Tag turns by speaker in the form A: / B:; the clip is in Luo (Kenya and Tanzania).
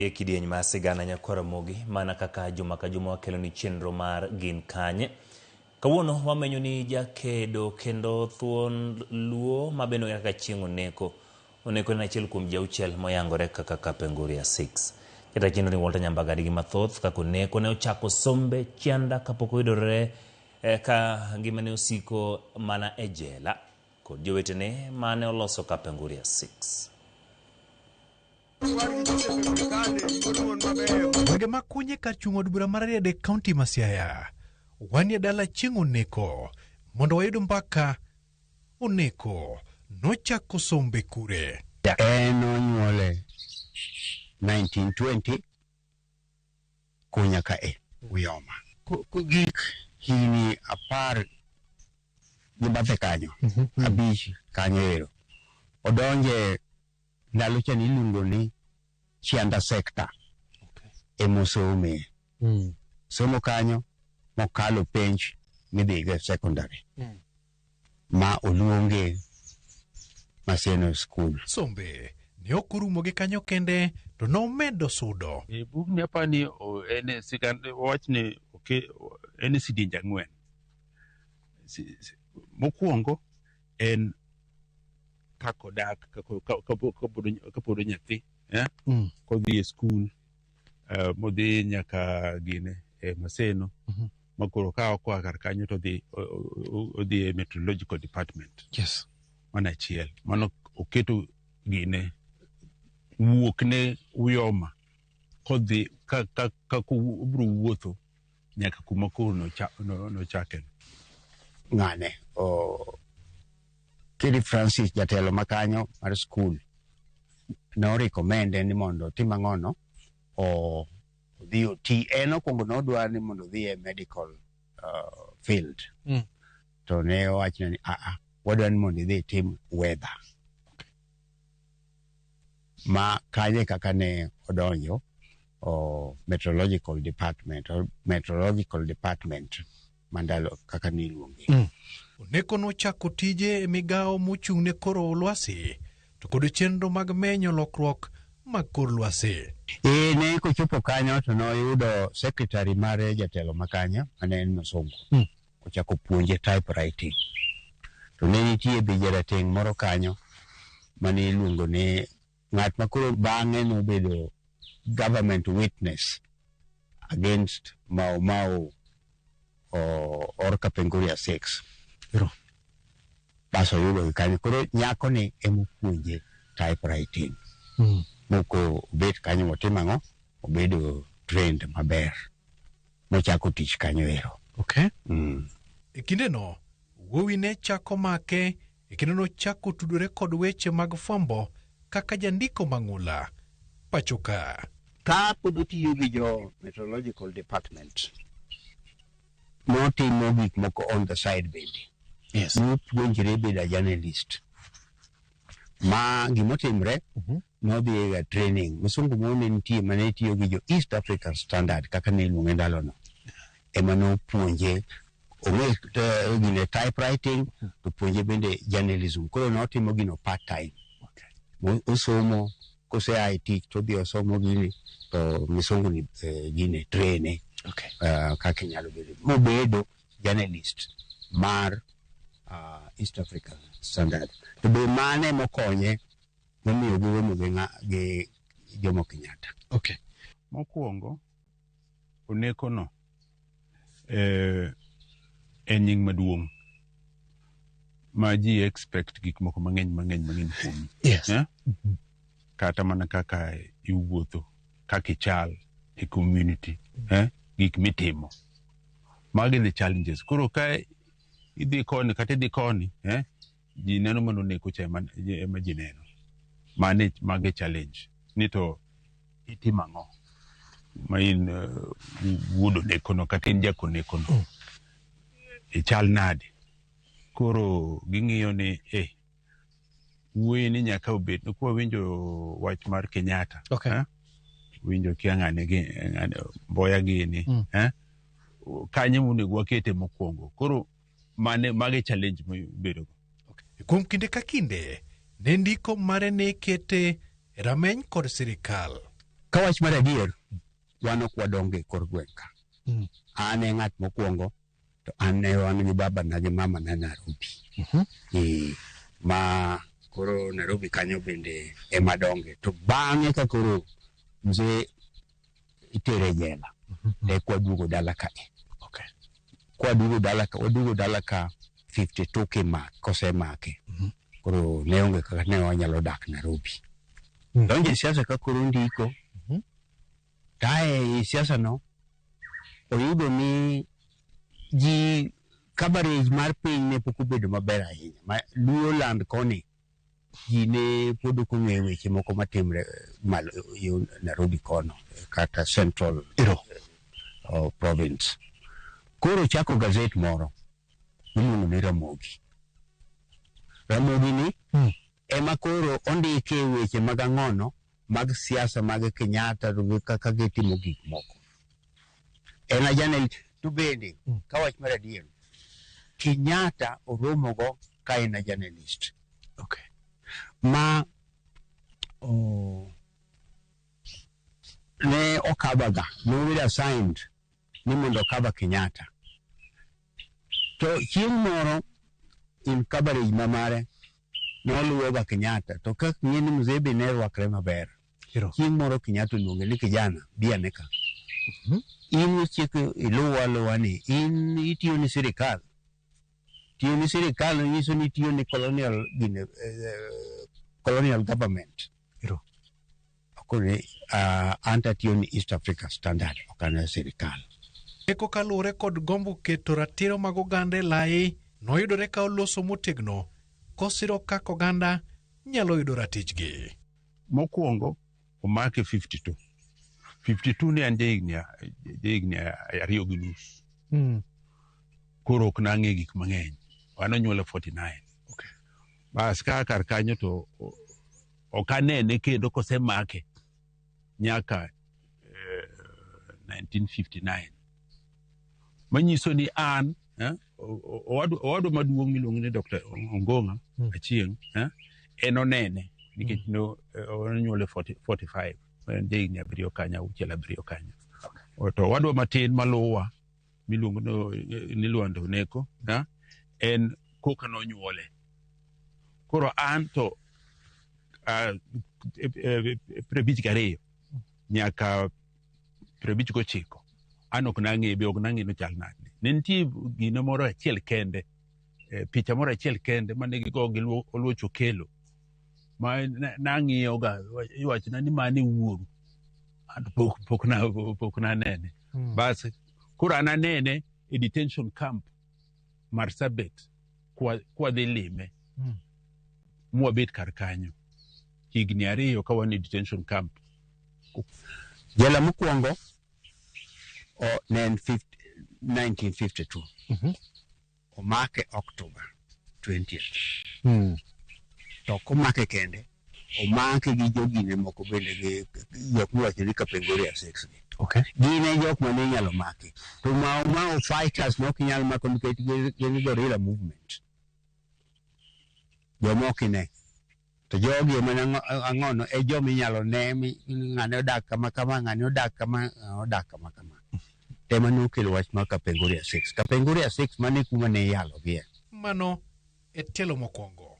A: E kidieny mar sigana Nyakwar Ramogi, mana kaka juma ka juma wakelo ni chenro mar Gin Kanye. Kawuono wamenyo ni jakedo kendo thuon Luo ma bende ong'ere kaka Chieng' Oneko. Oneko en achiel kuom ji auchiel moyangore kaka Kapenguria 6. Jata chenro ni Walter Nyambaga nigi mathoth kaka Oneko ne ochako sombe chianda kapok oyudore ka ngimane osiko mana e jela kod jowetene mane oloso Kapenguria 6.
B: Gwenge ma kunye kar chung' od bura mar Rarieda e kaunti ma Siaya. Wanie dala Chieng' Oneko mondo wayud mbaka. Oneko nochako sombe kure?
C: En onyuole 1920 Kunya ka e Uyoma. Kogik higni 10 gi bathe kanyo, 5 kanyo ero, odonje ndalo cha niluongo ni Chianda Sector emosome. Somo kanyo mokalo penj midhigo e secondary ma oluonge Maseno School.
B: Sombe ne ok orumo gi kanyo kende to nomedo sudo.
D: E bugni apani en e sigand wawach ni en e sidienje ang'wen. Mokwongo en kaka odak kapod nyathi, eh? Kodhi e skul, modhi nyaka gine e Maseno, ma koro ka okoa kar kanyo to odhi e meteorological department. Mano achiel. Mano oketo gine wuok ne Uyoma kodhi ka obiro wuotho nyaka kuma koro nochake.
C: Ng'ane o Kiri Francis jatelo makanyo mar skul no recommend ni mondo otim ang'ono odhi oti. En okwongo nodwa ni mondo odhi e medical field. To ne owachne ni aa, wadwa ni mondo idhi itim weather. Ma kanye kaka ne odonjo o meteorological department, o meteorological department mandalo kaka niluonge.
B: Oneko nochako tije e migawo mochung' ne kor lwasi to kod chenro mag menyo lokruok mag kor lwasi.
C: E ne kochopo kanyo to noyudo secretary mare jatelo makanyo mane en msungu. Ochako puonje typewriting. To ne nitie be jarateng' moro kanyo mane iluongo ni ng'at ma koro bang'e nobedo government witness against Mau Mau or Kapenguria 6. Bas oyudo gi kanyo. Koro nyako ni emopuonje typewriting. Moko obet kanyo motimo ang'o? Obedo trained maber. Mochako tich kanyo ero.
B: E kindeno, wuowi ne chako make e kendo nochako tudore kod weche mag fwambo kaka jandiko mang'ula pacho ka.
C: Ka pod otiyo gi jo meteorological department, notimo gik moko on the side bende. Nopuonjre bedo a journalist. Ma gimotimre, nodhi e training. Msungu moro ne nitie mane tiyo gi jo East African Standard kaka ne iluonge ndalono. Ema nopuonje ong'e gine typewriting to puonje bende journalism. Koro notimo gino part time. Osomo kosea e tich to odhi osomo gini to misungu ni gine traine kaka inyalo bedo mobedo journalist mar East African Standard. To be mane mokonye momiyo giromo gi Jomo Kenyatta.
D: Mokwongo Oneko no en nying maduong' ma ji expect gik moko mang'eny mang'eny mang'eny kuomi. Kata mana kaka iwuotho, kaka ichal e community, gik mitimo. Magi the challenges. Koro ka idhi koni kata idhi koni, ji neno mana Oneko cha ema ji neno. Mane mage challenge. Ni to itimo ang'o ma in wuod Oneko no kata in jak Oneko no. Ichal nade? Koro ging'iyo ni wuoyi ni nyaka obed ni kwa winjo wach mar Kenyatta. Winjo kia ng'ane gi ng'ane Mboya gini, Kanye monego wakete mokwongo. Koro mane mage challenge mibedo go.
B: Kuom kinde ka kinde, ne ndiko mare ne kete e rameny kod sirikal.
C: Ka wach mar adier, wan ok wadongo e kor gweng' ka. An e ng'at mokwongo, to an ne wan gi babana gi mamana Nairobi. Ma koro Nairobi kanyo bende ema donge. To bang'e ka koro mzee itere e jela, to eka waduogo dala kae. Kwaduogo dala ka, waduogo dala ka 52 kimak, kosemake. Koro ne onge kaka ne wanyalo dak Nairobi. Donjo e siasa ka koro ndiko, tae e siasa no, oyudo ni ji coverage mar piny ne pok obedo maber ahinya. Ma Luo land koni, ji ne pod ok ong'eyo weche moko matimre malo yo Nairobi kono, kata Central Province. Koro chako gazet moro miluongo ni Ramogi. Ramogi ni ema koro ondike weche mag ang'ono mag siasa mag Kenyatta to gi kaka gitimo gik moko. En a journalist to bende ka wach mar adier, Kenyatta oromogo ka en a journalist. Ma ne okabaga, nobedo assigned ni mondo okaba Kenyatta. To chieng' moro in coverage ma mare noluwoga Kenyatta to kaka ing'e ni mzee be ne rwakre maber. Chieng' moro Kenyatta oluonge ni kijana bi ane ka. In chik iluwa aluwa ni in itiyo ni sirikal. Tiyo ni sirikal nyiso ni itiyo ni colonial gine, colonial government. Koro an to atiyo ni East Africa Standard ok an e sirikal.
B: Eko kaluwore kod gombo keto ratiro mag oganda e lai, noyudore ka oloso motegno kosiro kaka oganda nyalo yudo ratichgi.
D: Mokwongo omake 52. 52 ne an jahigni 2.5. Koro ok nang'e gik mang'eny. An onyuola 49. Bas ka kar kanyo to ok anene kendo kosemake nyaka 1959. Manyiso ni an owadwa maduong' miluongo ni Dr. Ongong'a Achieng' en onene nikech onyuole 45 en jahigni 7 kanyo, 6 7 kanyo. To owadwa matin maluwa miluongo ni Lwando Oneko en koka nonyuole. Koro an to 52 nyaka 59 an ok nang'e be ok nang'e nochal nade. Ne nitie gino moro achiel kende, picha moro achiel kende mane gigo gi Oluoch Okelo ma nang'iyoga iwachona ni mano e wuoru. An pok nanene. Bas koro an anene e detention camp Marsabit kwa dhi lime. Mwabet kar kanyo higni 2 ka wan e detention camp.
C: Jela mokwongo ne en 1952. Omake October 20th. To ok omake kende, omake gi jogine moko bende gi jok miwacho ni Kapenguria Six gi. Gin e jok mane inyalo maki. To Mau Mau fighters ne ok inyal mako nikech gin guerrilla movement. Joma ok ine. To jogi ema ang'ono e joma inyalo ne ng'ane odak kama kama, ng'ane odak kama, ng'ane odak kama kama. Tema nokelo wach mar Kapenguria Six. Kapenguria Six mane kuma ne iyalogie.
B: Mano e tielo mokwongo.